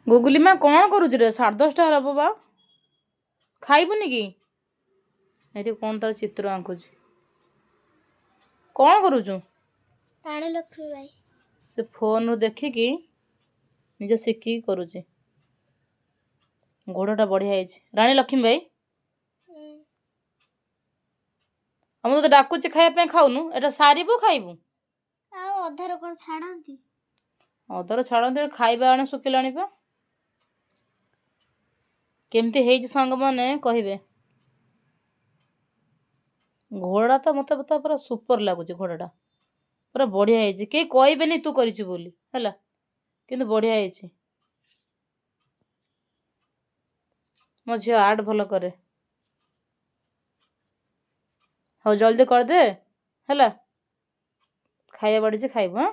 ଗୁଗୁଲି ମା କ'ଣ କରୁଛୁ ରେ? 10:30 ହବ ବା, ଖାଇବୁନି କି? ଏଠି କ'ଣ ତାର ଚିତ୍ର ଆଙ୍କୁଛି? କ'ଣ କରୁଛୁ? ରାଣୀ ଲକ୍ଷ୍ମୀବାଇ। ସେ ଫୋନ୍ରୁ ଦେଖିକି ନିଜେ ଶିଖିକି କରୁଛି। ଘୋଡ଼ାଟା ବଢ଼ିଆ ହେଇଛି, ରାଣୀ ଲକ୍ଷ୍ମୀବାଇ। ଆଉ ମୁଁ ତୋତେ ଡାକୁଛି ଖାଇବା ପାଇଁ, ଖାଉନୁ? ଏଟା ସାରିବୁ, ଖାଇବୁ। ଆଉ ଅଧାରୁ କ'ଣ ଛାଡ଼ନ୍ତି? ଅଦର ଛାଡ଼ନ୍ତି, ଖାଇବା ଆଣେ, ଶୁଖିଲାଣି ପା। କେମିତି ହେଇଛି ସାଙ୍ଗମାନେ କହିବେ। ଘୋଡ଼ା ତ ମୋତେ ତ ପୁରା ସୁପର ଲାଗୁଛି। ଘୋଡ଼ାଟା ପୁରା ବଢ଼ିଆ ହେଇଛି। କେହି କହିବେନି ତୁ କରିଛୁ ବୋଲି, ହେଲା? କିନ୍ତୁ ବଢ଼ିଆ ହେଇଛି। ମୋ ଝିଅ ଆର୍ଟ ଭଲ କରେ। ହଉ, ଜଲ୍ଦି କରିଦେ, ହେଲା? ଖାଇବା ବଢ଼ିଛି, ଖାଇବୁ। ହଁ।